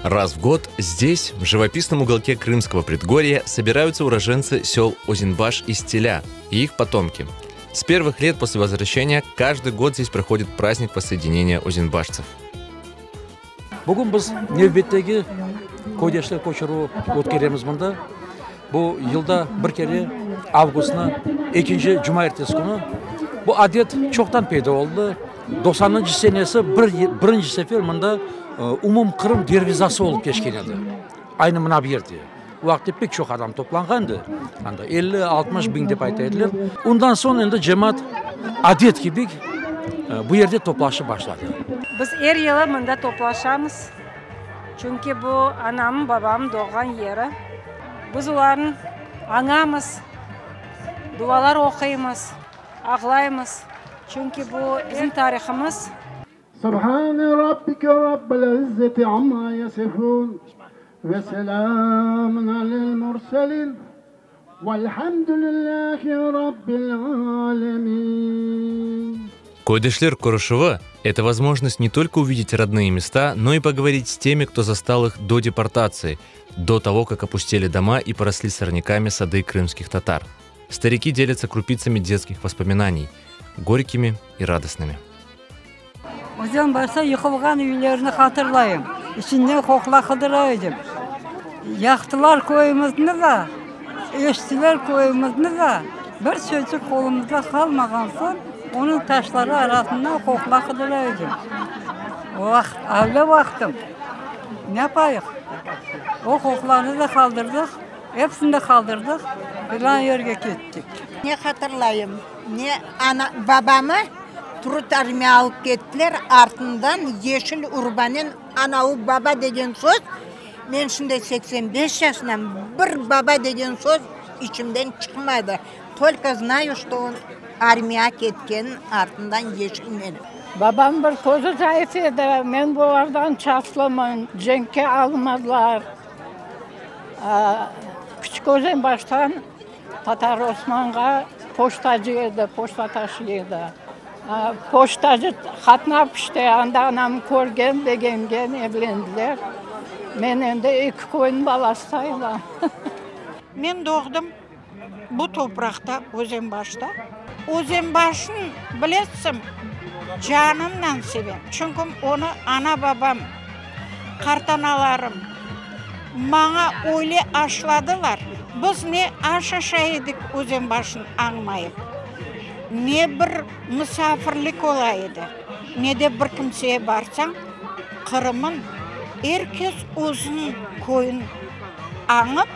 Раз в год здесь, в живописном уголке Крымского предгорья, собираются уроженцы сел Озенбаш и Стиля и их потомки. С первых лет после возвращения каждый год здесь проходит праздник воссоединения озенбашцев. Bugün biz nevbetteki köydeşler köçürüvi ötkeremiz mında. Bu yılda bir kere avgustnı ekinci cumaertesi künü. Bu adet çoqtan peyda oldı. Doqsanıncı senesi bir birinci sefer mında umumqırım dervizası olıp keçken edi. Aynı mına bu yerde. O vaqıtte pek çoq adam toplanğan edi anda, 50, 60 biñ dep ayta ediler. Ondan soñ endi cemaat adet kibi bu yerde toplaşıp başladı. Biz er yılı mında toplaşamız, çünki bu anamnıñ, babamnıñ doğğan yeri. Biz olarnı añamız, dualar oquymız, ağlaymız, çünki bu bizim tarihımız. Subhane rabbike rabbil izzeti amma yasifun ve selamun alel murselin velhamdülillahi rabbil alemin. Köydeşler körüşüvi – это возможность не только увидеть родные места, но и поговорить с теми, кто застал их до депортации, до того, как опустели дома и поросли сорняками сады крымских татар. Старики делятся крупицами детских воспоминаний, горькими и радостными. Özenbaşta yıqılğan üylerni hatırlayım. İçinden qoqla qıdıra edim. Yaqtılar köyümizni da, eştiler köyümizni da, bir çöçük qolumızda qalmağan soñ, onıñ taşları arasından qoqla qıdıra edim. O vaqıt avle vaqtım. Ne yapayıq? O qoqlanı da qaldırdıq, episini de qaldırdıq, filan yerge kettik. Ne hatırlayım, ne ana, babamı Trud armiya alıp kettiler, artından yeşil urbanen anavı baba degen söz, men şimdi 85 yaşındam, bir baba degen söz içimden çıqmadı, tolko znayu, çto on armiya ketken, artından yeşilnen. Babam bir közü zayıf edi, men bulardan çaslımın, cenkke almadılar. Küçük Özenbaştan Tatar Osmanğa poştacı edi, poşta taşıy edi. Poştacı qatnap işte, anda anam körgen, begengen, evlendiler. Men endi eki köyniñ balası sayılam. Men doğdım bu topraqta, Özenbaşta. Özenbaşnı, bilesiñ, canımnen sevem, çünki onı ana-babam, qartanalarım maña öyle aşladılar. Biz ne aş aşay edik Özenbaşnı añmayıp, ne bir musafirlik ola edi, ne de bir kimseye barsañ, Qırımın er kes özüniñ köyün añıp,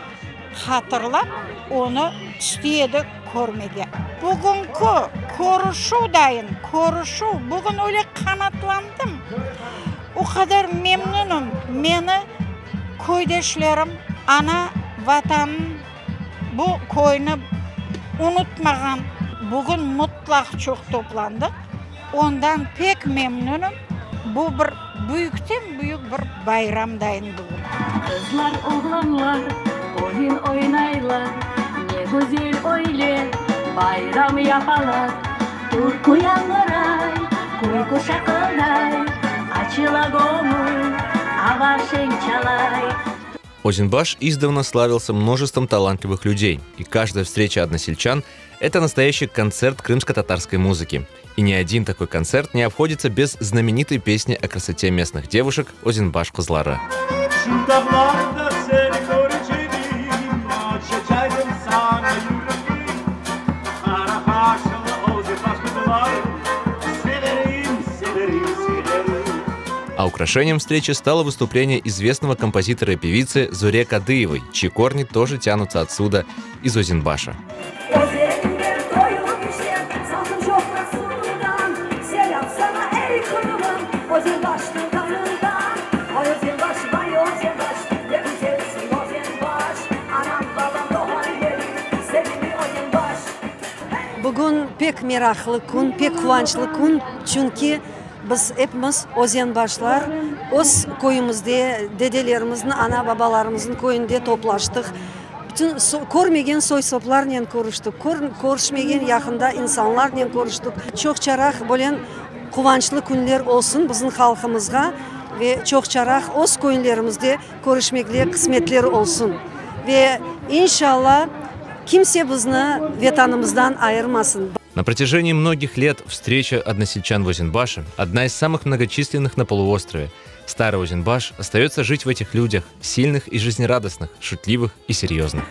hatırlap, onı istey edi körmege. Bugünki körüşüv dayın, körüşüv, bugün öyle qanatlandım, o qadar memnünim, meni köydeşlerim, ana Vatanın, bu köyni unutmağan, bugün mıtlaq çoq toplandıq, ondan pek memnünim, bu bir büyükten-büyük bir bayram dayın bugün. Qızlar, oğlanlar oyun oynaylar, Ne güzel öyle bayram yapalar. Türkü yañğıray, küyku şaqılday, Açıla göñül, ava şeñ çalay. Озенбаш издавна славился множеством талантливых людей, и каждая встреча односельчан – это настоящий концерт крымско-татарской музыки. И ни один такой концерт не обходится без знаменитой песни о красоте местных девушек «Озенбаш Кызлары». А украшением встречи стало выступление известного композитора и певицы Зуре Кадыевой, чьи корни тоже тянутся отсюда, из Озенбаша. Bugün pek meraqlı kün, pek quvançlı kün, çünki biz epimiz, özenbaşlar, öz köyümizde, dedelerimizniñ, ana-babalarımıznıñ köyünde toplaştıq. Bütün körmegen soy-soplarnen körüştik, körüşmegen yaqında insanlarnen körüştik. Çoqçaraq böyle quvançlı künler olsun bizim halqımızğa. Ve çoqçaraq öz köylerimizde körüşmekle qısmetler olsun. Ve inşalla kimse bizni Vetanımızdan ayırmasın. На протяжении многих лет встреча односельчан в Озенбаше – одна из самых многочисленных на полуострове. Старый Озенбаш остается жить в этих людях, сильных и жизнерадостных, шутливых и серьезных.